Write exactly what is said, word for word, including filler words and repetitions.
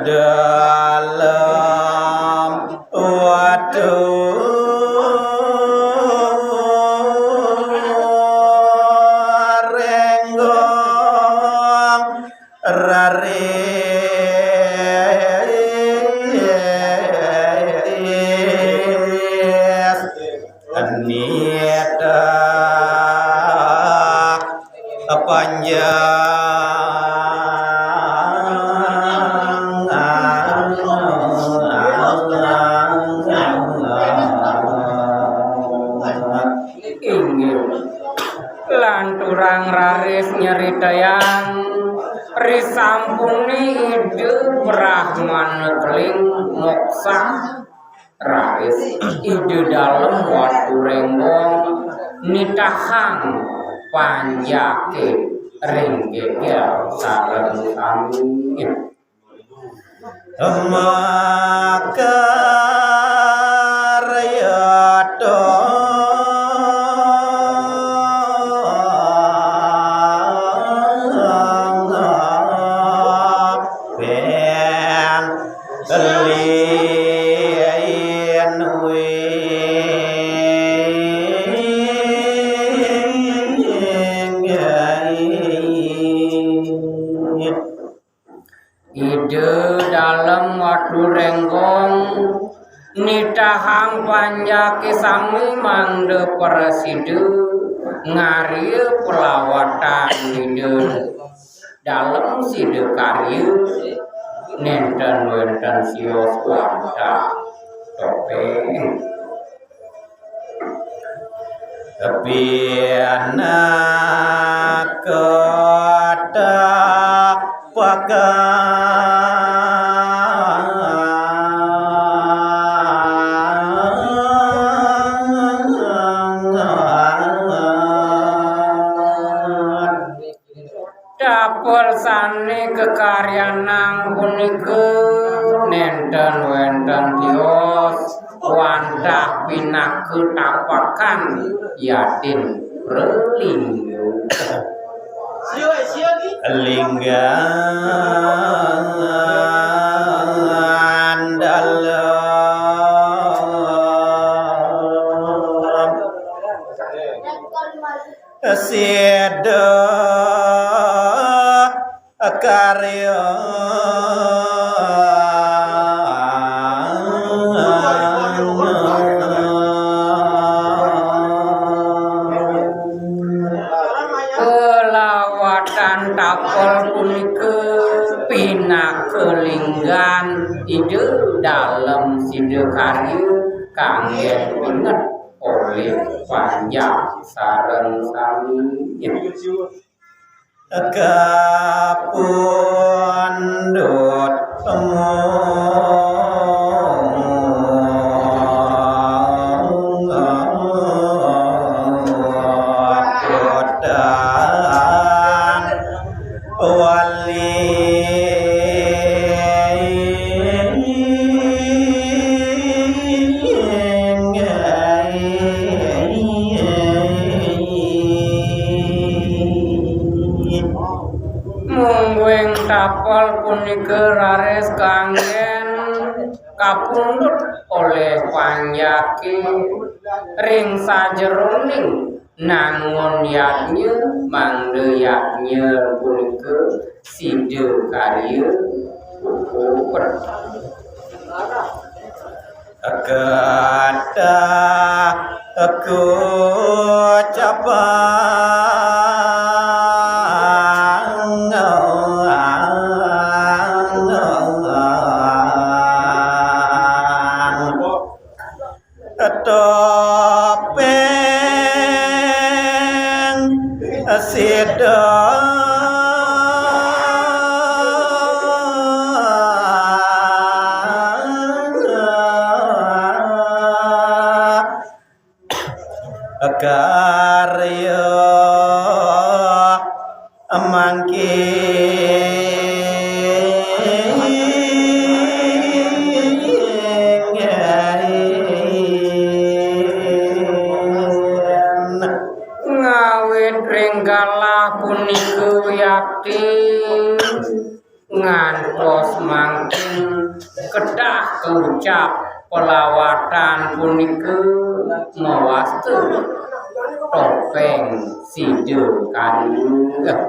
Dalem watu renggong raris nitah panjang. Inggih. Lanturang raris nyeritayang risampune Ida Brahmana Keling moksa. Raris Ida Dalem Watu Renggong nitahang panjake ring geger sareng sami. Makaryata pen lien wing. Ida Dalem Watu Renggong nitahang panjake sami mangda prasida ngarya pelawatan Ida Dalem Sidakarya nenten wenten sios wantah topeng. Pinaka tapakan Tapel sane kakaryanang punika nenten wenten tios wantah pinaka tapakan yadin pralingga. Linggan dalem sida karya. Kalawatan tapel punika pinaka linggan Ida Dalem Sidakarya kangge pinget olih panjak sareng sami. Kapundhut mung kotan wali. Mungguing tapel punika raris kanggen kapundhut olih panjake ring sajeroning nangun yadnya, mangda yadnya punika sida karya puput. Kata kucapang topeng sida. Karya mangkin ngawit ring galah punika Sakti ngantos mangkin kedah keucap pelawatan punika mawasta topeng sida kanggeh.